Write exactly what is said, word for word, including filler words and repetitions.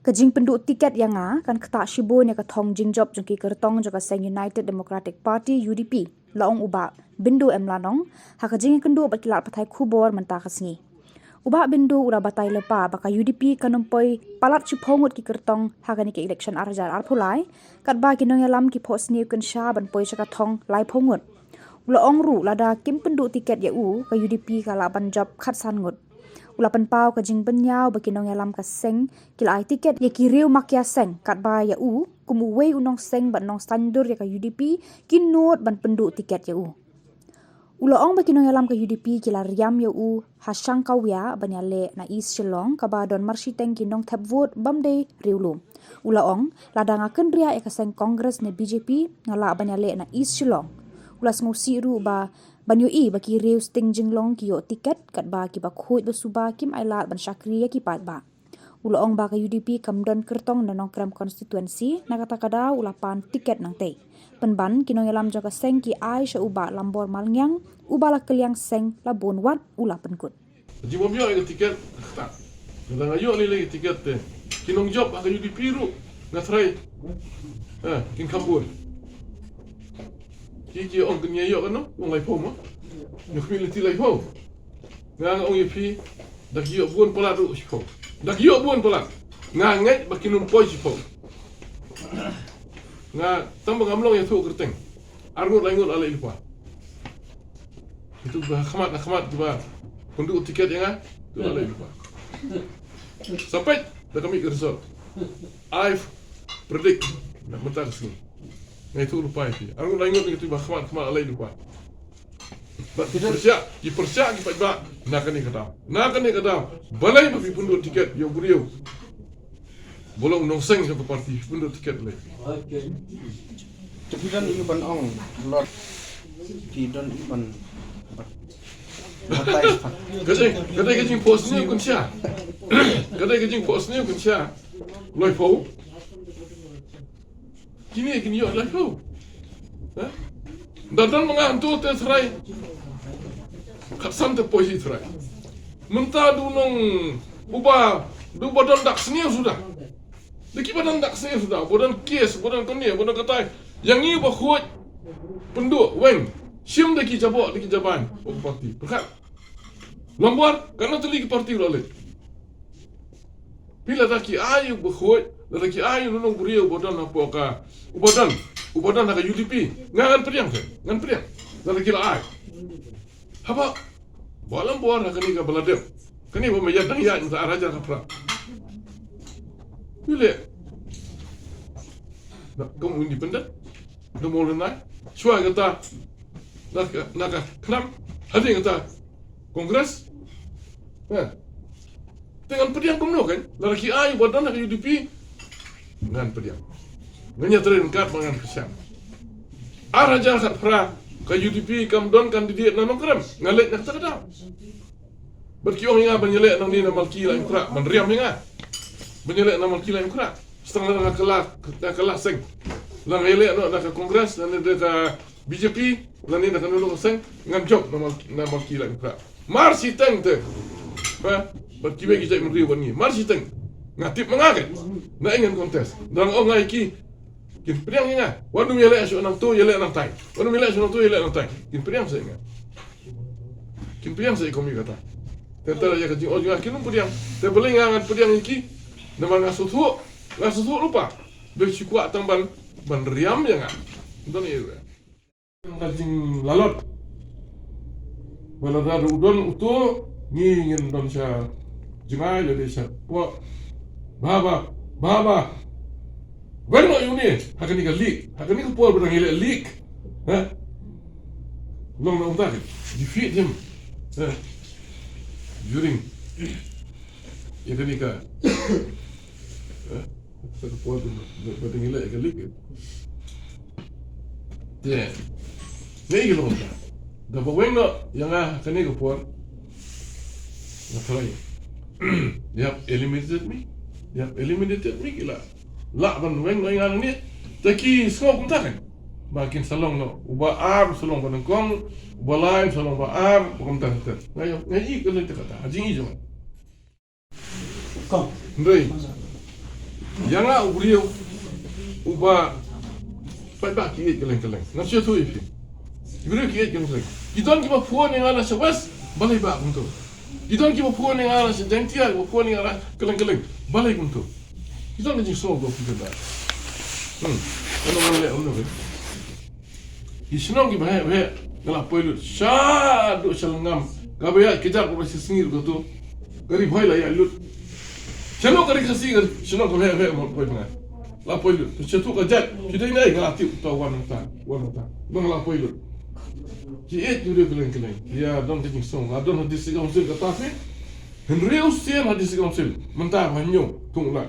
Ka jingpynduh tiket ïa nga kan ktah shibun ïa ka thong jingjop jong ki kyrtong jong ka seng United Democratic Party, U D P, la ong u Bah Bindu M Lanong ha ka jingïakynduh bad ki lad pathai khubor mynta ka sngi. U Bah Bindu u la batai lypa ba ka U D P kan ym poi palat shiphew ngut ki kyrtong ha kane ka election ar hajar arphew lai, katba ki nongïalam ki phohsniew kynsha ban poi sha ka thong laiphew ngut. U la ong ruh lada kim pynduh tiket ïa u, ka U D P ka lah ban jop khatsan ngut. U la pynpaw ka jingbynñiaw ba ki nongïalam ka seng ki la ai tiket ïa ki riew makia seng, katba ïa u kum uwei u nongseng bad nongsaiñdur ïa ka U D P ki nud ban pynduh tiket ïa u. U la ong ba ki nongïalam ka U D P ki la riam ïa u ha Shangkawia ban ïaleh na East Shillong, kaba don marshiteng ki nongthep vote bym dei riewlum. U la ong, lada nga kynriah ïa ka seng Congress ne B J P, nga lah ban ïaleh na East Shillong. U la sngewsih ruh ba ban ïohi ba ki riew sting jinglong ki ïoh tiket, katba kiba khuid ba suba kim ailad ban shakri ïa ki paidbah. U la ong ba ka U D P kam don kyrtong na Nongkrem constituency, na kata ka daw u la pan tiket nangtei. Pynban ki nongïalam jong ka seng ki ai sha u Bah Lambor Malngiang, uba la kylliang seng la bun wat u la pynkut. Jingmut ïoh ïa ka tiket, kata. Lada nga ïoh lei lei ka tiket te, ki nongjop ha ka U D P ruh nga tharai, eh, kin kham bun. Ki, ki ong kin ïa ïoh katno, ong laiphew ma. Ïoh khmih lynti laiphew. Nga, nga ong ïa phi, da ki ïoh bun palat ruh shiphew. Da ki ïoh bun palat. Nga ngeit ba kin ym poi shiphew. Nga tang ba ngam long ïathuh kyrteng. Ar ngut lai ngut la leit lypa. Itu ba khmat, khmat ba pynduh tiket ïa nga, tu la leit lypa. Sa peit da ka mih ka result. I predict na mynta ka sngi. Nga ïathuh lypa ïa phi. Ar ngut lai ngut ngi tu ba khmat, khmat la leit lypa. Bad ki pyrshah, ki pyrshah ki paidbah na kane ka daw. Na kane ka daw. Balei ba phi pynduh tiket ïa u briew ba long nongseng jong ka party, phi pynduh tiket lei. Te phi don i ban ong, Lord. Phi don i ban bat-, batai pat. Ka dei, ka dei ka jingphohsniew kynsha. Ka dei ka jingphohsniew kynsha. Laiphew. Kine kin ïoh laiphew. Eh? Da don ma nga hangto te trai. Khatsan te poi shi trai. Mynta du nong uba, du ba don dak sniew suda. Da ki ba don dak sniew suda, ba don kes, ba don kane, ba don katai. Ïa ngi ba khuid pynduh weng. Shim da ki jaboh, da ki jaban. Ba ka party. Pyrkhat. Nombor, katno tylli ki party la leit. Phi lada ki ai u ba khuid, lada ki ai u nong briew uba don hapoh ka, uba don, uba don ha ka U D P. Nga ngan pdiang te, ngan pdiang. Lada ki la ai. Haba, ba la bor ha kane ka ba la dep. Kane ba ma ïa dang ïa mynta ar hajar ka phra. Phi leh. Na, kum u independent. Na mo lynai. Shuwa kata. Na ka, na ka KHNAM. Hadien kata. Congress. Eh. Te ngan pdiang kumno kan? Lada ki ai u ba don ha ka U D P. Ngan pdiang. Ngan ïa trei ryngkat ba ngan pyrshang. Ar hajar khatphra ka U D P kam don candidate na Nongkrem. Nga leit na kata ka daw. Bad ki ong ïa nga ban ïaleh nangne na Malki Laitumkhrah, ban riam ïa nga. Ban ïaleh na Malki Laitumkhrah. Sa tang lada nga kylla, nga kylla seng. Lada nga ïaleh noh na ka Congress, lane da ka B J P, lane da kano kano ka seng, ngan jop na Mal-, na Malki Laitumkhrah. Mar shiteng te. Ha? Bad kiwei ki jaitbynriew bad ngi. Mar shiteng. Nga tip ma nga kan. Na ïa ngan contest. Da nga ong ïa ki. Kin pdiang ïa nga. Wat nym ïaleh shuh nangto, ïaleh nangtai. Wat nym ïaleh shuh nangto, ïaleh nangtai. Kin pdiang sa ïa nga. Kin pdiang sa ïa ka mi kata. Te te ïa ka jingong jong nga kin nym pdiang. Te balei nga ngan pdiang ïa ki. Namar nga sngewthuh. Nga sngewthuh lypa. Ba ki kwah tang ban, ban riam ïa nga. Don ïa ka jinglalot. Ba lada u don uto, ngi ngin don sha jngai lane sha poh. Baba, baba. Weng noh ïa une, ha kane ka league, ha kane ka por ba dang ïaleh league. Ha? Long na kumta kan. Defeat him. Ha? During. Ïa kane ka. Ha? Sa ka por ba, ba, ba dang ïaleh ïa ka league. Te. Ngi ïa long ta. Da ba weng noh ïa nga ha kane ka por. Nga try. They have eliminated me. They have eliminated me, ki la. Lah ban weng noh ïa nga hangne. Te ki sngew kumta kan. Ba kin sa long noh. Uba ar sa long ba nyngkong. Uba lai sa long ba ar. Ba kumta te. Nga ïoh, nga ïoh ka long te kata. Ha jingïohi jong nga. Kong. Hynrei. Ïa nga u briew uba paidbah ki ïeit kylleng kylleng. Nga shu ïathuh ïa phi. Ki briew ki ïeit kylleng kylleng. Ki don kiba phone ïa nga na sha West, balei Bah kumto. Ki don kiba phone ïa nga na sha Jaiñtia, kiba phone ïa nga na kylleng kylleng, balei kumto. Ki don ka jingsngew ba phi kynda. Hmm. Ano nga leh kumno. Ki shnong kiba heh heh nga la poi lut shaduh sha Lyngngam. Kaba ïaid kjat kaba shi sngi ruh kato. Ka Ri Bhoi la ïaid lut. Shnong ka Ri Khasi, ka shnong kaba heh heh mo poi nga la poi lut. Sha tu ka jait ki dei dei nga la tip to wan nangta, wan nangta. Ba nga la poi lut. Ki ïeit ki briew kylleng kylleng. Ïa don ka jingsngew. Nga don ha district council kata phi. Hynriew sien ha district council. Mynta ba hynñiew thung la.